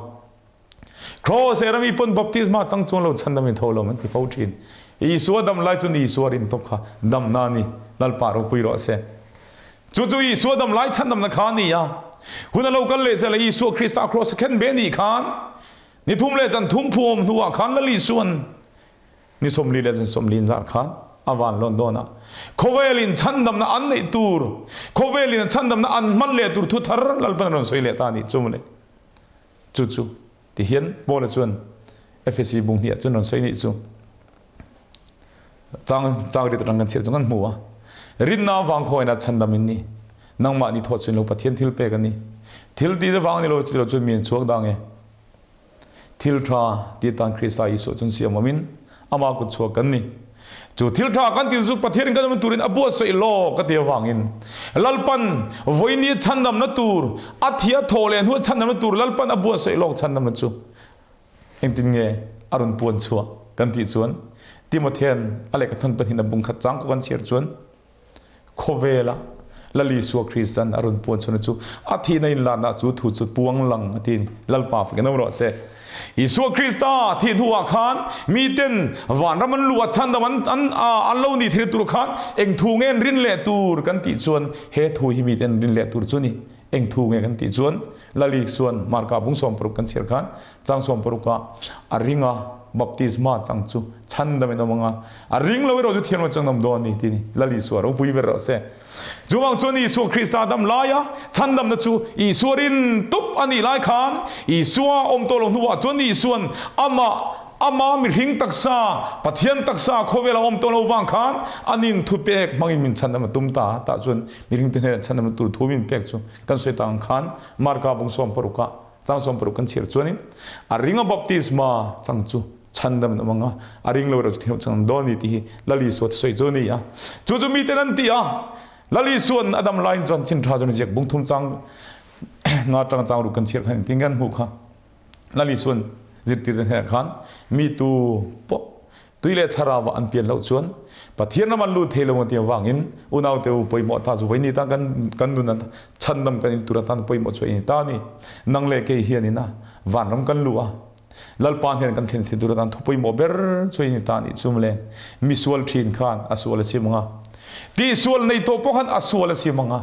A: Cross era mi pawn baptisma chang chuan lo chhandam in tho lo an ti fo thin. Isua dam lai chuan Isua rin tawp kha damna a ni. Lalpa ropui rawh se. Chu chu Isua dam lai chhandamna kha a ni a. Hun a lo kal leh zel a Isua Krista cross a khen ve ni khan ni thum leh zan thum phu awm hnuah khan Lal Isuan ni 40 leh zan 40 zar khan a van lawn dawn a. Khawvel in chhandamna an neih tur, khawvel in a chhandamna an hman leh tur thu thar Lalpan a rawn sawi leh ta a nih chu mawle. Chu chu ti hian Paula chuan Efesi bung hnih ah chuan rawn sawi nih chu chang chang rit atang kan chhiat chu kan hmu a. Rinna avang khawiin a chhandam in ni. Nangmah ni thawh chun lo Pathian thil pek a ni. Thil ti avang ni lo chi lo chuan mi an chhuak dang e. Thil tha ti tan Krista Isua chuan siam awmin ama kut chhuak kan ni. Chu thil tha kan tih chu Pathianin kan awm turin a buatsaih law ka ti avangin Lalpan vawiini chhandamna tur a thi a thawh leh hnuah chhandamna tur Lalpan a buatsaih lawk chhandamna chu engtin nge a rawn puan chhuah kan tih chuan Timothean a lehkha thawn pahnih a bung khat chang kawk an chhiar chuan Khawvela Lal Isua Kristan a rawn puan chhuahna chu a thihna inlarna chu thu chu puang lang a ti a ni. Lalpa fakin awm rawh se. Isua Krista thih hnuah khan miten vanram an luh a chhandam an an an lo nih theihna tur khan eng thu nge an rin leh tur kan tih chuan he thu hi miten an rin leh tur chu ni. Eng thu nge kan tih chuan Lal Isuan Marka bung 60 kan chhiar khan chang 60 ah a ring a baptisma chang chu chhandam in awm anga a ring lo erawh chu thiam lo chang awm dawn a ni ti ni. Lal Isua ropui ber rawh se. Chuvang chuan Isua Krista dam laia chhandamna chu Isua rin tup a nih lai khan Isua awm tawh lo hnuah chuan Isuan amah Ama mihring taksa, Pathian taksa khawvel a awm tawh lo vang khan an in thupek hmangin min chhandam a tum ta. Tah chuan mihringte hnenah chhandam tur thu min pek chu kan sawi ta ang khan Marka bung 60 ah chang 60 kan chhiar chuanin a ring a baptisma chang chu chhandam an awm ang a, a ring lo erawh chu thianghlim chang an dawn a ni tih hi Lal Isua thusawi chu a ni a. Chu chu miten an ti a, Lal Isua'n a dam laiin chuan chin tha chuan ziak bung thum chang nga tang chang ruk kan chhiar khan engtin nge an hmuh kha? Lal Isua'n zirtirte hnenah khan mi tu pawh tui leh thlarau ah an pian loh chuan Pathian ram an lut thei lo ang ti avangin unaute u pawimawh ta chu vaini tan kan kan nun a chhandam kan in tur atan pawimawh chu a ni ta a ni. Nang leh kei hianin a vanram kan luh a Lalpa hnen kan thlen thei tur atan thu pawimawh ber chu a ni ta a nih chu mawle. Mi sual thin khan a sual a sim ang a, tihsual nei tawh pawh khan a sual a sim ang a.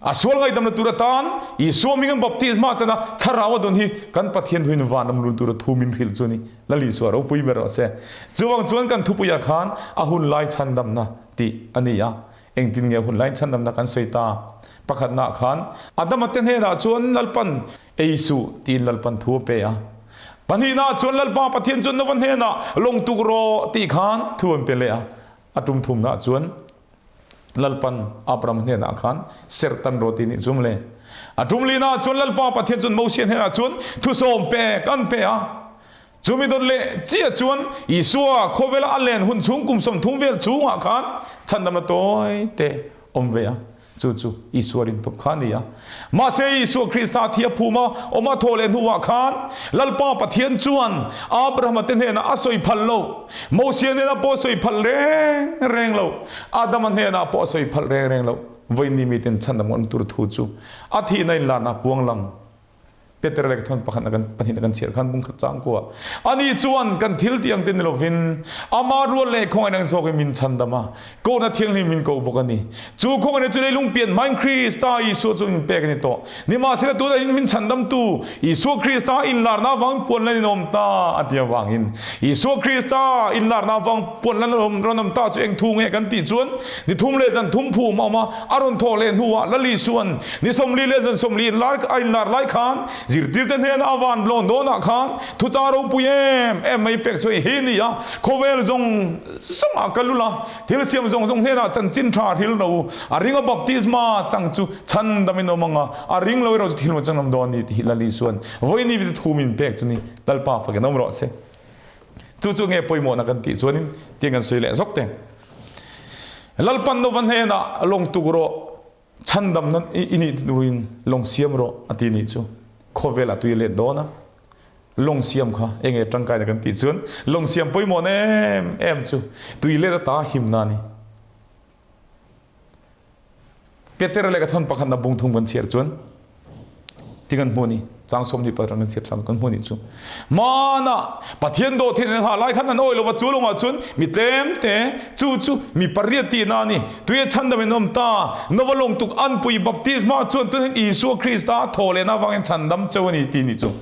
A: A sual ngaihdamna tur atan Isua hmingin baptisma chan a, Thlarau a dawn hi kan Pathian thuin vanram lun tura thu min hrilh chu a ni. Lal Isua ropui ber rawh se. Chuvang chuan kan thupuiah khan a hun lai chhandamna tih a ni a. Engtin nge hun lai chhandamna kan sawi ta? Pakhatnaah khan Adama te hnenah chuan Lalpan ei suh tiin Lalpan thu a pe a. Pahnihnaah chuan Lalpa Pathian chuan Nova hnenah lawng tuk rawh tih khan thu an pe leh a. A tum thumnaah chuan Lalpan Abraham hnenah khan serhtan rawh tih nih chu mawle. A tum linaah chuan Lalpa Pathian chuan Mosia hnenah chuan thusawm pek an pe a. Chumi dawt leh chiah chuan Isua khawvela a len hun chhung kum 30 vel chhungah khan chhandamna tawi te awm ve a, chu chu Isua rintawp kha a ni a. Mahse Isua Krista thi a phum a, awm a thawh leh hnuah khan Lalpa Pathian chuan Abrahama te hnenah a sawi phal lo, Mosia hnenah pawh a sawi phal reng reng lo, Adama hnenah pawh a sawi phal reng reng lo. Vawiin miten chhandam awm tur thu chu a thihna inlana puang lang. Peter leh ka thawn pakhat na kan pahnihna kan chhiar khan bung khat chang kua. Ani chuan kan thil tih ang te ni lovin ama rual leh khawngaihna ang zawkin min chhandam a, kohna thianghlim min koh bawk a ni. Chu khawngaihna chu leilung pian hmain Krista Isua chu min pek a ni tawh. Nimahsela tunah hian min chhandamtu Isua Krista inlarna avangin puan lan in awm ta a ti avangin Isua Krista inlarna avang puan lan rawn awm ta chu eng thu nge kan tih chuan ni thum leh zan thum phum a awm a, A rawn thawh leh hnuah Lal Isua'n ni 40 leh zan 40 inlar a inlar lai khan zirtirte hnena a van lawn dawnah khan thuchah ropui em em mai pek chu hi ni a, khawvel zawng zawngah ka lul a, thil siam zawng zawng hnenah chanchin tha hril lo u, a ringa baptisma chang chu chhandamin awm ang a, a ring lo erawh chu thil maw chang awm dawn a ni tih hi Lal Isua'n vawiin mite thu min pek chu ni, Lalpa fakin awm rawh se. Chu chu nge pawimawhna kan tih chuanin tiang kan sawi leh zawk teng. Lalpan Nova hnenah lawng tuk rawh, chhandamna i nih turin lawng siam rawh a ti nih chu. Khawvel a tui let dawn a, lawng siam kha enge tangkaina kan tih chuan lawng siam pawimawhna em em chu tui let ata himna a ni. Peter leh ka thawn pakhatna bung thum kan chhiar chuan ti kan hmu ni chang 20 patram kan chhiar thlam kan hmu ni chu mana Pathian do thin ha lai khan an oi lova chu longah chuan mi tlem te chu chu mi pariat ti na ni tuye chhandam in awm ta nova long tuk an pui baptisma chuan tun Isua Krista tho le na wangin chhandam cheu ani ti ni chu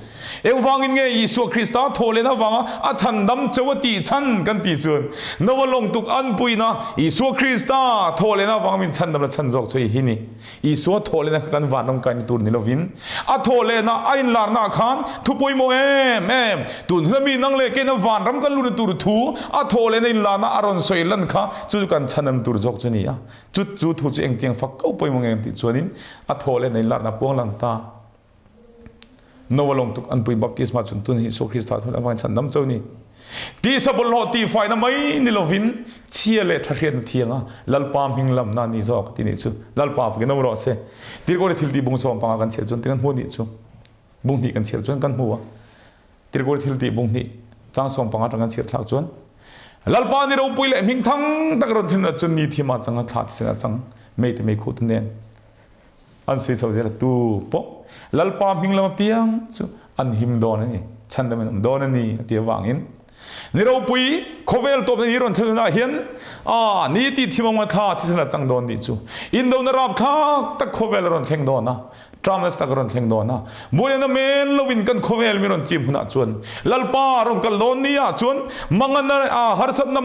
A: Engvangin nge Isua Krista thawhlen avanga a chhandam cheu a tih chhan kan tih chuan Noa lawng tuk anpuina Isua Krista thawhlen avanga min chhandam la chhan zawk chu hei hi ni. Isua thawhlen kha kan vanram kaina tur ni lovin a thawhlehna a inlarna ah khan thu pawimawh em em tun huna mi nang leh keina vanram kan luhna tur thu a thawhlehna inlarna a rawn sawi lan kha chu chu kan chhandam tur zawk chu ni a. Chu chu thu chu engtiang fak ko pawimawh nge kan tih chuanin a thawhlehna inlarna puang lang ta. Noah lawng tuk an pui baptisma chun tun hi Isua Krista thun avangin chhandam cho ni. Tisa bawlhhlawh tihfaina mai ni lovin chhia leh tha hriatna thianga Lalpa hming lamna ni zawk ti nih chu Lalpa fakin awm rawh se. Tirhkoh thil ti bung 15 kan chhiar chuan ti kan hmu nih chu bung hnih kan chhiar chuan kan hmu a. Tirhkoh thil ti bung hnih chang 15 atang kan chhiar thlak chuan Lalpa ni ropui leh hming thang tak rawn thlen chuan ni thima changa thla thisen a chang mei te mei khu tu nen An sawi chho zel a, tu pawh Lalpa hming lam apiang chu an him dawn a ni, chhandam in awm dawn a ni a ti avangin ni ropui khawvel tawpna hi rawn thlen hunah hian a ni tih thim awm thla thisen a chang dawn nih chu indona rapthlak tak khawvel a rawn thleng dawn a, tram nasa tak a rawn thleng dawn a, buaina men lovin kan khawvel mi rawn chim hunah chuan Lalpa rawn kal dawn ni ah chuan mangana a harsatna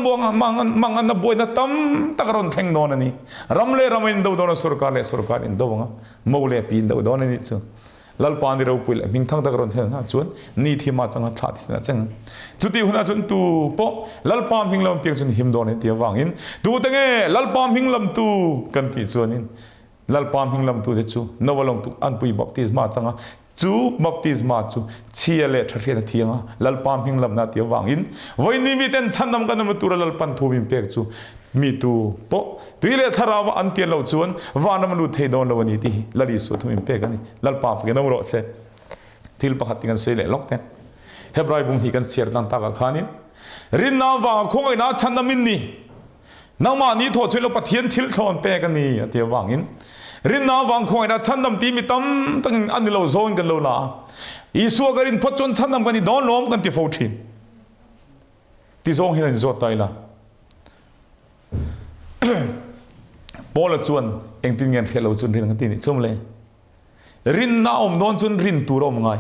A: mangana buaina tam tak a rawn thleng dawn a ni. Ram leh ram a indo dawn a, sorkar leh sorkar indo ang a, mo leh pi indo dawn a nih chu. Lalpa ni ropui leh hming thang tak a rawn thlen hunah chuan ni thim ah chang a thlah thisen a cheng. Chuti hunah chuan tu pawh Lalpa hming lam piang chuan him dawn a ti avangin tute nge Lalpa hming lamtu kan tih chuanin Lalpa hming lamtu te chu Noa lawng tuk anpui baptisma chang a, Chu baptisma chu chhia leh tha hriat a thiang a, Lalpa hming lamna ti avangin vawiin miten chhandam kan awmna tura Lalpan thu min pek chu mi tu pawh tui leh thlarauva an pian loh chuan vanram a lut thei dawn lo a ni tih hi Lal Isua thu min pek a ni. Lalpa fakin awm rawh se. Thil pakhat ti kan sawi leh lawk teh. Hebrai bung hi kan chhiar tlang takah khanin rinna avanga khawngaihna chhandam in ni. Nangmah nih thawh chuan lo Pathian thil thlawn pek a ni a ti avangin rinna avang khawngaihna chhandam ti mi tam takin a ni lo zawngin kan lo la a. Isua ka rin phawt chuan chhandam ka ni dawn lawm kan ti fo thin. Ti zawng hian an zawt ta ila. Paula chuan engtin nge an hriat lo chuan rin ang a ti nih chu mawle. Rinna a awm dawn chuan rin tur a awm ngai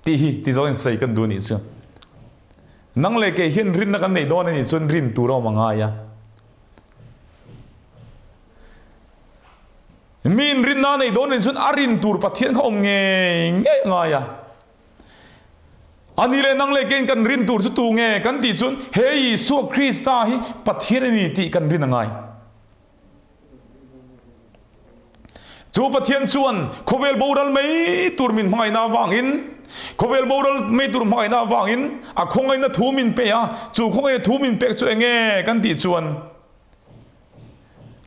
A: tih hi ti zawngin sawi kan duh nih chu. Nang leh kei hian rinna kan neih dawn a nih chuan rin tur a awm a ngai a. Miin rinna a neih dawn a nih chuan a rin tur Pathian kha awm ngei ngei a ngai a. A ni leh nang leh keiin kan rin tur chu tu nge kan tih chuan he Isua Krista hi Pathian a ni tih kan rin a ngai. Chu Pathian chuan khawvel boral mai tur min hmangaihna avangin, khawvel boral mai tur hmangaihna avangin a khawngaihna thu min pe a, chu khawngaihna thu min pek chu eng nge kan tih chuan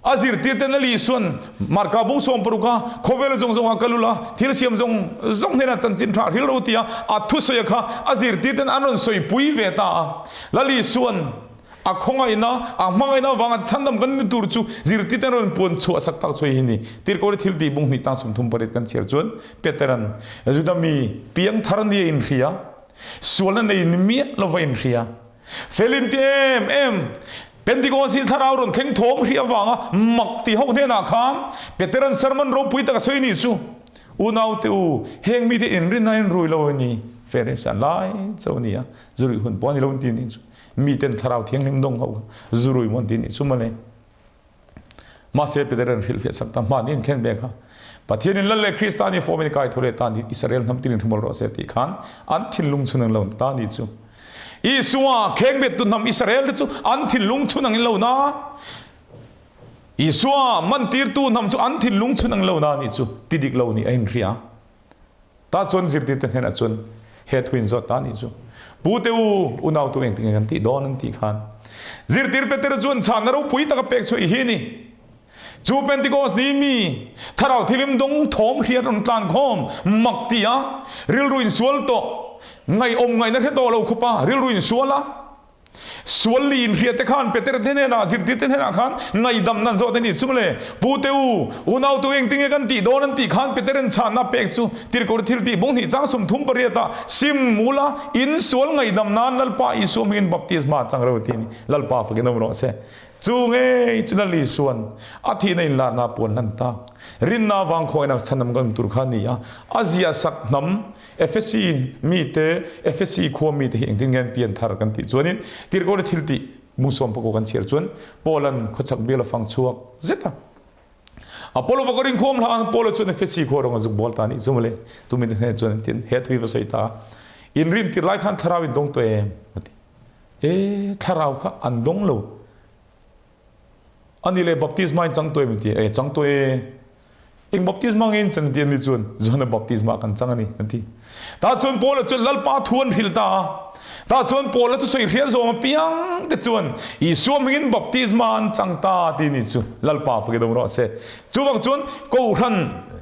A: a zirtirten a Lisuan Marka bung 16 a khawvel zawng zawng a kal ula thil siam zawng zawng hnenah chanchin tha hril ro tia a thusawi kha a zirtirten an rawn sawipui ve ta a. Lalisuan A khawngaihna, a hmangaihna avanga chhandam kan ni tur chu zirtirten rawn puan chhuah sak tak chhuai hi ni. Tirhkoh thil tih bung hnih chang 38 kan chhiar chuan Peteran Juda mi piangthar nia inhria, sualna nei ni miah lova inhria, fel inti em em, Pentecost hi thlarau rawn thleng thawm hrih avanga mak ti ho hnenah khan Peteran sermon ropui tak a sawi nih chu, Unaute u, heng mite inrinna in rui lo a ni, Feresa lai chauh a ni a, zu ruih hun pawh a ni lo an ti nih chu. Miten thlarau thianghlim dawng ho kha zu rui maw an ti nih chu mawle. Mahse Peter an hrilhfiah sak ta hma niin khen ve kha. Pathian in Lal leh Krista ni fawm in kai tho leh ta ni Israel hnam tin in hrimawl rawh se tih khan an thinlung chhun ang lo ta ni chu. Isua khengbet tu hnam Israel te chu an thinlung chhun ang in lo na. Isua mantir tu hnam chu an thinlung chhun ang lo na ni chu ti dik lo ni a in hria. Tah chuan zirtirte hnenah chuan he thu in zawt ta nih chu, Pu te u, unau tu engtin nge kan tih dawn an tih khan zirtir Peter chuan chhanna ropui taka pek chhuah i hi ni. Chu Pentecost ni mi thlarau thilim dawng thawm hriat rawn tlan khawm mak ti a, rilru insual tawh, ngaihawm ngaihna hre tawh lo khupa rilru insual a, Sual li inhriat te khan Peter te hnenah, zirtir te hnenah khan ngaihdam nan zawh te ni chu le. Pu te u, unau tu engtin nge kan tih dawn an tih khan Peter in chhanna pek chu tirhkoh thil tih bung hnih chang 38 ah sim ula in sual ngaihdam nan Lalpa Isua hmingin baptisma chang ro ti a ni. Lalpa fakin awm rawh se. Chu ngei chu Lal Isuan a thihna inlarna puan hlan tak rinna avang khawinak chhanam kan awm tur kha a ni a, a zia sak hnam Efesi mite, Efesi khua mite hi engtin nge an pian thar kan tih chuanin Tirhkohna thil tih bung 19 kan chhiar chuan Paula'n khawchhak bial a fang chhuak zet a. Apollo va Korin khuam hlan Paula chuan Efesi khua rawng a zuk bawl ta a nih chu mawle. Chu mite hnenah chuan an tin he thu hi va sawi ta a. In rin tir lai khan thlarau in dawng tawh em? a ti. E, thlarau kha an dawng lo. Ani leh baptisma in chang tawh em? a ti. E, chang tawh e. Eng baptisma nge in chan ti an ni chuan Johana baptisma kan chang a ni an ti. Tah chuan Paula chuan Lalpa thu an hrilh ta a. Tah chuan Paula chu sawi hriat zawng apiang te chuan Isua hmingin baptisma an chang ta ti ni chu Lalpa fakin awm rawh se. Chuvang chuan Kohhran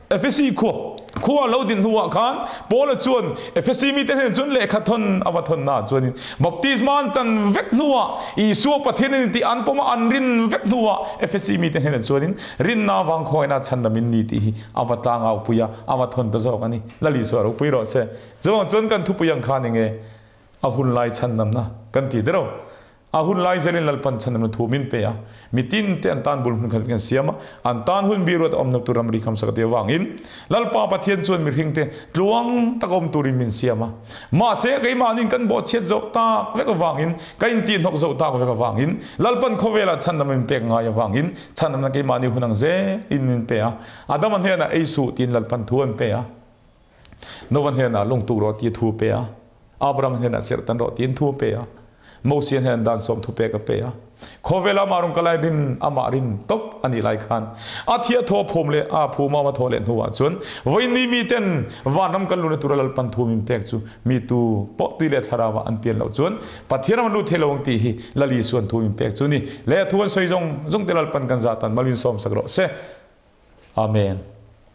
A: Efesi khua khua lo din hnuah khan Paula chuan Efesi mite hnen chuan lehkha thawn a va thawn naah chuanin baptisma an chan vek hnuah Isua Pathian a ni tih an pawm a an rin vek hnuah Efesi mite hnenah chuanin Rinna avang khawiahna chhandam in ni tih hi a va tlangau pui a, a va thawn ta zawk a ni. Lal Isua ropui rawh se. Chuvang chuan kan thupui ang khan enge a hun lai chhandamna kan ti deuh. A hun lai zelin Lalpan chhandamna thu min pe a, mitin te an tan bul hmun khat kan siam a, an tan hun biruat a awmna tur ramri khamsak a ti avangin Lalpa Pathian chuan mihring te tluang tak awm turin min siam a. Mahse keimahnin kan bawhchhiat zawh tak vek avangin, kan intihhnawk zawh tak vek avangin, Lalpan khawvelah chhandam min pek ngai avangin Chhanamna keimahni hun ang zel in min pe a, Adama hnenah ei suh tiin Lalpan thu an pe a, Nova hnenah lungtuk rawh ti thu a pe a, Abraham hnenah serhtan rawh tiin thu a pe a, Mosia hnenah dan sawm thu pek a pe a. Khawvel amah rawn kalai rin amah rin tawp a nih lai khan a thi a thaw a phum leh a phum a thaw leh hnuah chuan vawiin miten vanram kan luhna tura Lalpan thu min pek chu mi tu pawh tui leh thlarau ah an pian loh chuan Pathian ram lut thei lo ang tih hi Lal Isuan thu min pek chu ni. Leh a thu an sawi zawng zawng te Lalpan kan zah tan malin sawm sak rawh se. Amen.